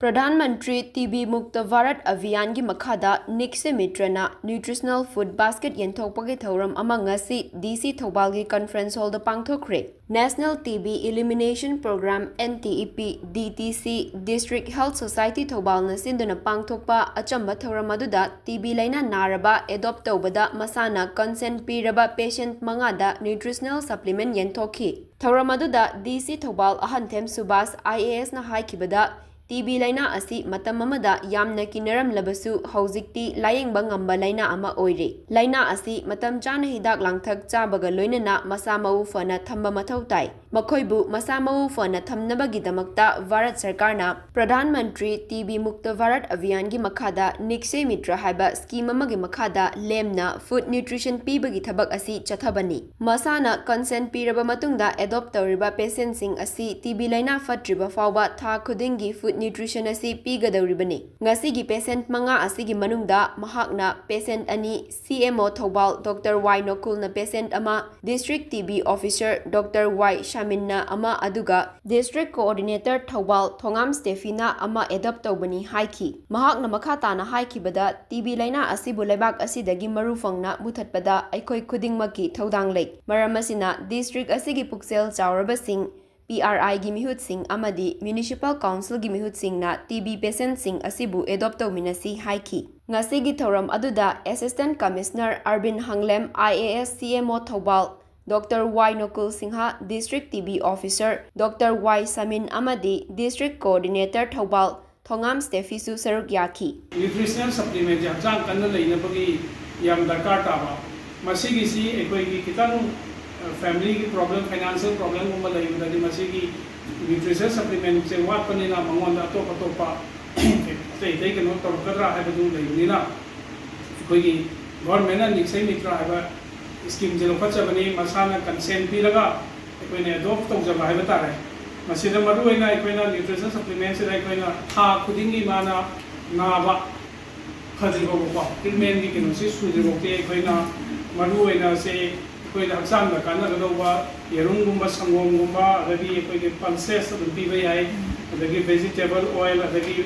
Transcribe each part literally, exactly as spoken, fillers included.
Pradhan Mantri T B ꯃꯨꯛꯇ ꯚꯥꯔꯠ ꯑꯚꯤꯌꯥꯟꯒꯤ ꯃꯈꯥꯗ ꯅꯤꯛꯁꯦ ꯃꯤꯇ꯭ꯔꯅ nutritional food basket ꯌꯦꯟꯊꯣꯛꯄꯒꯤ ꯊꯧꯔꯝ ꯑꯃ ꯉꯁꯤ ꯗꯤ ꯁꯤ ꯊꯧꯕꯥꯜꯒꯤ ꯀꯟꯐꯔꯦꯟꯁ ꯍꯣꯜꯗ ꯄꯥꯡꯊꯣꯛꯈ꯭ꯔꯦ꯫ National T B Elimination Program, N T E P, D T C, District Health Society ꯊꯧꯕꯥꯜꯅ ꯁꯤꯟꯗꯨꯅ ꯄꯥꯡꯊꯣꯛꯄ ꯑꯆꯝꯕ ꯊꯧꯔꯝ ꯑꯗꯨꯗ ꯇꯤ ꯕꯤ ꯂꯥꯏꯅꯥ ꯅꯥꯔꯕ ꯑꯦꯗꯣꯞ ꯇꯧꯕꯗ ꯃꯁꯥꯅ ꯀꯟꯁꯦꯟ ꯄꯤꯔꯕ ꯄꯦꯁꯦꯟꯠ ꯃꯉꯥꯗ ꯅ꯭ꯌꯨꯇ꯭ꯔꯤꯁꯅꯦꯜ ꯁꯄ꯭ꯂꯤꯃꯦꯟꯠ ꯌꯦꯟꯊꯣꯛꯈꯤ꯫ ꯊꯧꯔꯝ ꯑꯗꯨꯗ ꯗꯤ ꯁꯤ ꯊꯧꯕꯥꯜ ꯑꯍꯟꯊꯦꯝ ꯁꯨꯕꯥꯁ, ꯑꯥꯏ ꯑꯦ ꯑꯦꯁꯅ ꯍꯥꯏꯈꯤꯕꯗ, ꯇꯤ ꯕꯤ ꯂꯥꯏꯅꯥ ꯑꯁꯤ ꯃꯇꯝ ꯑꯃꯗ ꯌꯥꯝꯅ ꯀꯤꯅꯔꯝꯂꯕꯁꯨ ꯍꯧꯖꯤꯛꯇꯤ ꯂꯥꯌꯦꯡꯕ ꯉꯝꯕ ꯂꯥꯏꯅꯥ ꯑꯃ ꯑꯣꯏꯔꯦ꯫ ꯂꯥꯏꯅꯥ ꯑꯁꯤ ꯃꯇꯝ ꯆꯥꯅ ꯍꯤꯗꯥꯛ ꯂꯥꯡꯊꯛ ꯆꯥꯕꯒ ꯂꯣꯏꯅꯅ ꯃꯁꯥ ꯃꯎ ꯐꯅ ꯊꯝꯕ ꯃꯊꯧ ꯇꯥꯏ꯫ ꯃꯈꯣꯏꯕꯨ ꯃꯁꯥ ꯃꯎ ꯐꯅ ꯊꯝꯅꯕꯒꯤꯗꯃꯛꯇ ꯚꯥꯔꯠ ꯁꯔꯀꯥꯔꯅ ꯄ꯭ꯔꯙꯥꯟ ꯃꯟꯇ꯭ꯔꯤ ꯇꯤ ꯕꯤ ꯃꯨꯛꯇ ꯚꯥꯔꯠ ꯑꯚꯤꯌꯥꯟꯒꯤ ꯃꯈꯥꯗ ꯅꯤꯛꯁꯦ ꯃꯤꯇ꯭ꯔ ꯍꯥꯏꯕ ꯁ꯭ꯀꯤꯝ ꯑꯃꯒꯤ ꯃꯈꯥꯗ ꯂꯦꯝꯅ ꯐꯨꯗ ꯅ꯭ꯌꯨꯇ꯭ꯔꯤꯁꯟ ꯄꯤꯕꯒꯤ ꯊꯕꯛ ꯑꯁꯤ ꯆꯠꯊꯕꯅꯤ꯫ ꯃꯁꯥꯅ ꯀꯟꯁꯦꯟ ꯄꯤꯔꯕ ꯃꯇꯨꯡꯗ ꯑꯦꯗꯣꯞ ꯇꯧꯔꯤꯕ ꯄꯦꯁꯦꯟꯠꯁꯤꯡ ꯑꯁꯤ ꯇꯤ ꯕꯤ ꯂꯥꯏꯅꯥ ꯐꯠꯇ꯭ꯔꯤꯕ ꯐꯥꯎꯕ ꯊꯥ ꯈꯨꯗꯤꯡꯒꯤ ꯐꯨꯗ ꯅ꯭ꯌꯨꯇ꯭ꯔꯤꯁꯟ ꯑꯁꯤ ꯄꯤꯒꯗꯧꯔꯤꯕꯅꯤ꯫ ꯉꯁꯤꯒꯤ ꯄꯦꯁꯦꯟꯠ ꯃꯉꯥ ꯑꯁꯤꯒꯤ ꯃꯅꯨꯡꯗ ꯃꯍꯥꯛꯅ ꯄꯦꯁꯦꯟꯠ ꯑꯅꯤ, C M O Thoubal doctor Y ꯅꯣꯀꯨꯜꯅ ꯄꯦꯁꯦꯟꯠ ꯑꯃ, district T B officer doctor Y ꯁꯥꯃꯤꯟꯅ ꯑꯃ, ꯑꯗꯨꯒ ꯗꯤꯁꯇ꯭ꯔꯤꯛ ꯀꯣꯑꯣꯔꯗꯤꯅꯦꯇꯔ ꯊꯧꯕꯥꯜ ꯊꯣꯉꯥꯝ ꯁ꯭ꯇꯦꯐꯤꯅ ꯑꯃ ꯑꯦꯗꯣꯞ ꯇꯧꯕꯅꯤ ꯍꯥꯏꯈꯤ꯫ ꯃꯍꯥꯛꯅ ꯃꯈꯥ ꯇꯥꯅ ꯍꯥꯏꯈꯤꯕꯗ, ꯇꯤ ꯕꯤ ꯂꯥꯏꯅꯥ ꯑꯁꯤꯕꯨ ꯂꯩꯕꯥꯛ ꯑꯁꯤꯗꯒꯤ ꯃꯔꯨ ꯐꯪꯅ ꯃꯨꯊꯠꯄꯗ ꯑꯩꯈꯣꯏ ꯈꯨꯗꯤꯡꯃꯛꯀꯤ ꯊꯧꯗꯥꯡ ꯂꯩ꯫ ꯃꯔꯝ ꯑꯁꯤꯅ, ꯗꯤꯁꯇ꯭ꯔꯤꯛ ꯑꯁꯤꯒꯤ ꯄꯨꯛꯆꯦꯜ ꯆꯥꯎꯔꯕꯁꯤꯡ, ꯄꯤ ꯑꯥꯔ ꯑꯥꯏꯒꯤ ꯃꯤꯍꯨꯠꯁꯤꯡ ꯑꯃꯗꯤ ꯃ꯭ꯌꯨꯅꯤꯁꯤꯄꯥꯜ ꯀꯥꯎꯟꯁꯤꯜꯒꯤ ꯃꯤꯍꯨꯠꯁꯤꯡꯅ ꯇꯤ ꯕꯤ ꯄꯦꯁꯦꯟꯠꯁꯤꯡ ꯑꯁꯤꯕꯨ ꯑꯦꯗꯣꯞ ꯇꯧꯃꯤꯟꯅꯁꯤ ꯍꯥꯏꯈꯤ꯫ ꯉꯁꯤꯒꯤ ꯊꯧꯔꯝ ꯑꯗꯨꯗ assistant commissioner Arbin ꯍꯪꯂꯦꯝ, I A S, C M O Thoubal doctor Y Nokul Singh, district T B officer doctor Y Samin ꯑꯃꯗꯤ ꯗꯤꯁꯇ꯭ꯔꯤꯛ ꯀꯣꯑꯣꯔꯗꯤꯅꯦꯇꯔ ꯊꯧꯕꯥꯜ ꯊꯣꯉꯥꯝ ꯁ꯭ꯇꯦꯐꯤꯁꯨ ꯁꯔꯨꯛ ꯌꯥꯈꯤ꯫ ꯅ꯭ꯌꯨꯇ꯭ꯔꯤꯁꯅꯦꯜ ꯁꯄ꯭ꯂꯤꯃꯦꯟꯠꯁꯦ ꯍꯛꯆꯥꯡ ꯀꯟꯅ ꯂꯩꯅꯕꯒꯤ ꯌꯥꯝ ꯗꯔꯀꯥꯔ ꯇꯥꯕ꯫ ꯃꯁꯤꯒꯤꯁꯤ ꯑꯩꯈꯣꯏꯒꯤ ꯈꯤꯇꯪ, ꯑ, ꯐꯦꯃꯤꯂꯤꯒꯤ ꯄ꯭ꯔꯣꯕ꯭ꯂꯦꯝ, ꯐꯥꯏꯅꯥꯟꯁꯤꯌꯦꯜ ꯄ꯭ꯔꯣꯕ꯭ꯂꯦꯝꯒꯨꯝꯕ ꯂꯩꯕꯗꯗꯤ ꯃꯁꯤꯒꯤ ꯅ꯭ꯌꯨꯇ꯭ꯔꯤꯁꯅꯦꯜ ꯁꯄ꯭ꯂꯤꯃꯦꯟꯠꯁꯦ ꯋꯥꯠꯄꯅꯤꯅ ꯃꯉꯣꯟꯗ ꯑꯇꯣꯞ ꯑꯇꯣꯞꯄ ꯑꯇꯩ ꯑꯇꯩ ꯀꯩꯅꯣ ꯇꯧꯔꯛꯀꯗ꯭ꯔꯥ ꯍꯥꯏꯕꯗꯨ ꯂꯩꯕꯅꯤꯅ ꯑꯩꯈꯣꯏꯒꯤ ꯒꯣꯔꯃꯦꯟꯅ ꯅꯤꯛꯁꯩ ꯃꯤꯇ꯭ꯔ ꯍꯥꯏꯕ ꯁ꯭ꯀꯤꯝꯁꯦ ꯂꯧꯈꯠꯆꯕꯅꯤ꯫ ꯃꯁꯥꯅ ꯀꯟꯁꯦꯟ ꯄꯤꯔꯒ ꯑꯩꯈꯣꯏꯅ ꯑꯦꯗꯣꯞ ꯇꯧꯖꯕ ꯍꯥꯏꯕ ꯇꯥꯔꯦ꯫ ꯃꯁꯤꯗ ꯃꯔꯨꯑꯣꯏꯅ ꯑꯩꯈꯣꯏꯅ ꯅ꯭ꯌꯨꯇ꯭ꯔꯤꯁꯅꯦꯜ ꯁꯄ꯭ꯂꯤꯃꯦꯟꯁꯤꯗ ꯑꯩꯈꯣꯏꯅ ꯊꯥ ꯈꯨꯗꯤꯡꯒꯤ ꯃꯥꯅ ꯅꯥꯕ ꯐꯗ꯭ꯔꯤꯐꯥꯎꯕꯀꯣ, ꯇ꯭ꯔꯤꯠꯃꯦꯟꯒꯤ ꯀꯩꯅꯣꯁꯤ ꯁꯨꯗ꯭ꯔꯤꯐꯥꯎꯗꯤ ꯑꯩꯈꯣꯏꯅ ꯃꯔꯨꯑꯣꯏꯅ ꯁꯦ ꯑꯩꯈꯣꯏꯗ ꯍꯛꯆꯥꯡꯗ ꯀꯥꯟꯅꯒꯗꯧꯕ ꯌꯦꯔꯨꯝꯒꯨꯝꯕ, ꯁꯪꯒꯣꯝꯒꯨꯝꯕ, ꯑꯗꯒꯤ ꯑꯩꯈꯣꯏꯒꯤ ꯄꯜꯁꯦꯁ ꯑꯗꯨꯝ ꯄꯤꯕ ꯌꯥꯏ꯫ ꯑꯗꯒꯤ vegetable oil, ꯑꯗꯒꯤ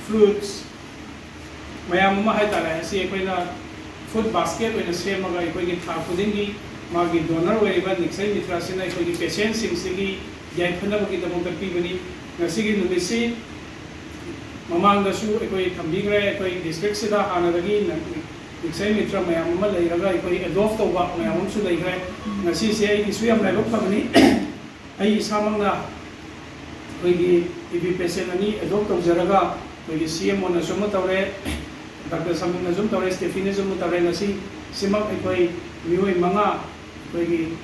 fruits ꯃꯌꯥꯝ ꯑꯃ ꯍꯥꯏꯇꯥꯔꯦ, ꯑꯁꯤ ꯑꯩꯈꯣꯏꯅ food basket ꯑꯣꯏꯅ ꯁꯦꯝꯃꯒ ꯑꯩꯈꯣꯏꯒꯤ ꯊꯥ ꯈꯨꯗꯤꯡꯒꯤ ꯃꯥꯒꯤ donor ꯑꯣꯏꯔꯤꯕ ꯅꯤꯛꯁꯩ ꯃꯤꯇ꯭ꯔꯁꯤꯅ ꯑꯩꯈꯣꯏꯒꯤ patientꯁꯤꯡꯁꯤꯒꯤ ꯌꯥꯏꯐꯅꯕꯒꯤꯗꯃꯛꯇ ꯄꯤꯕꯅꯤ꯫ ꯉꯁꯤꯒꯤ ꯅꯨꯃꯤꯠꯁꯤ ꯃꯃꯥꯡꯗꯁꯨ ꯑꯩꯈꯣꯏ ꯊꯝꯕꯤꯈ꯭ꯔꯦ꯫ ꯑꯩꯈꯣꯏ districtꯁꯤꯗ ꯍꯥꯟꯅꯗꯒꯤ ꯅꯤꯛꯁꯩ ꯃꯤꯇ꯭ꯔ ꯃꯌꯥꯝ ꯑꯃ ꯂꯩꯔꯒ ꯑꯩꯈꯣꯏ adopt ꯇꯧꯕ ꯃꯌꯥꯝ ꯑꯃꯁꯨ ꯂꯩꯈ꯭ꯔꯦ꯫ ꯉꯁꯤꯁꯦ ꯑꯩꯒꯤꯁꯨ ꯌꯥꯝ ꯂꯥꯏꯕꯛ ꯐꯕꯅꯤ꯫ ꯑꯩ ꯏꯁꯥꯃꯛꯅ ꯑꯩꯈꯣꯏꯒꯤ TB patient ꯑꯅꯤ adopt ꯇꯧꯖꯔꯒ, ꯑꯩꯈꯣꯏꯒꯤ CMOꯅꯁꯨ ꯑꯃ ꯇꯧꯔꯦ, Doctor ꯁꯃꯤꯛꯅꯁꯨ ꯑꯃ ꯇꯧꯔꯦ, Stepheneꯅꯁꯨ ꯑꯃ ꯇꯧꯔꯦ꯫ ꯉꯁꯤ ꯁꯤꯃꯛ ꯑꯩꯈꯣꯏ ꯃꯤꯑꯣꯏ ꯃꯉꯥ ꯑꯩꯈꯣꯏꯒꯤ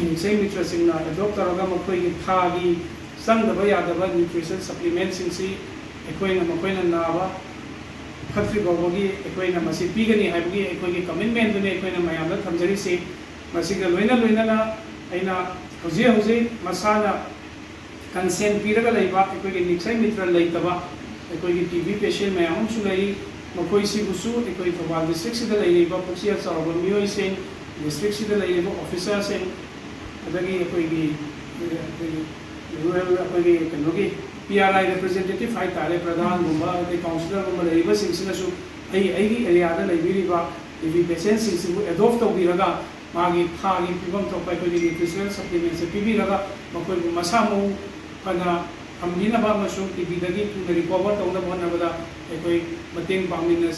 ꯅꯤꯛꯁꯩ ꯃꯤꯇ꯭ꯔꯁꯤꯡꯅ adopt ꯇꯧꯔꯒ ꯃꯈꯣꯏꯒꯤ ꯊꯥꯒꯤ ꯆꯪꯗꯕ ꯌꯥꯗꯕ nutrition supplementꯁꯤꯡꯁꯤ ꯑꯩꯈꯣꯏꯅ ꯃꯈꯣꯏꯅ ꯅꯥꯕ ꯐꯠꯇ꯭ꯔꯤ ꯐꯥꯎꯕꯒꯤ ꯑꯩꯈꯣꯏꯅ ꯃꯁꯤ ꯄꯤꯒꯅꯤ ꯍꯥꯏꯕꯒꯤ ꯑꯩꯈꯣꯏꯒꯤ commitmentꯗꯨꯅꯤ ꯑꯩꯈꯣꯏꯅ ꯃꯌꯥꯝꯗ ꯊꯝꯖꯔꯤꯁꯤ꯫ ꯃꯁꯤꯒ ꯂꯣꯏꯅ ꯂꯣꯏꯅꯅ ꯑꯩꯅ ꯍꯧꯖꯤꯛ ꯍꯧꯖꯤꯛ ꯃꯁꯥꯅ consent ꯄꯤꯔꯒ ꯂꯩꯕ ꯑꯩꯈꯣꯏꯒꯤ ꯅꯤꯛꯁꯩ ꯃꯤꯇ꯭ꯔ ꯂꯩꯇꯕ ꯑꯩꯈꯣꯏꯒꯤ TB patient ꯃꯌꯥꯝ ꯑꯃꯁꯨ ꯂꯩꯔꯤ꯫ ꯃꯈꯣꯏꯁꯤꯕꯨꯁꯨ ꯑꯩꯈꯣꯏ ꯊꯧꯕꯥꯜ districtꯁꯤꯗ ꯂꯩꯔꯤꯕ ꯄꯨꯛꯆꯦꯜ ꯆꯥꯎꯔꯕ ꯃꯤꯑꯣꯏꯁꯤꯡ, districtꯁꯤꯗ ꯂꯩꯔꯤꯕ officerꯁꯤꯡ, ꯑꯗꯒꯤ ꯑꯩꯈꯣꯏꯒꯤ, ꯑꯩꯈꯣꯏꯒꯤ rural, ꯑꯩꯈꯣꯏꯒꯤ ꯀꯩꯅꯣꯒꯤ PRI representative ꯍꯥꯏꯇꯥꯔꯦ, ꯄ꯭ꯔꯙꯥꯟꯒꯨꯝꯕ ꯑꯗꯩ councillorꯒꯨꯝꯕ ꯂꯩꯔꯤꯕꯁꯤꯡꯁꯤꯅꯁꯨ ꯑꯩ ꯑꯩꯒꯤ areaꯗ ꯂꯩꯕꯤꯔꯤꯕ TB patientꯁꯤꯡꯁꯤꯕꯨ adopt ꯇꯧꯕꯤꯔꯒ ꯃꯥꯒꯤ ꯊꯥꯒꯤ ꯄꯤꯐꯝ ꯊꯣꯛꯄ ꯑꯩꯈꯣꯏꯒꯤ nutritional supplementꯁꯦ ꯄꯤꯕꯤꯔꯒ ꯃꯈꯣꯏꯕꯨ ꯃꯁꯥ ꯃꯎ ꯐꯅ ꯊꯝꯕꯤꯅꯕ ꯑꯃꯁꯨꯡ TBꯗꯒꯤ ꯊꯨꯅ recover ꯇꯧꯅꯕ ꯍꯣꯠꯅꯕꯗ ꯑꯩꯈꯣꯏ ꯃꯇꯦꯡ ꯄꯥꯡꯃꯤꯟꯅꯁꯤ꯫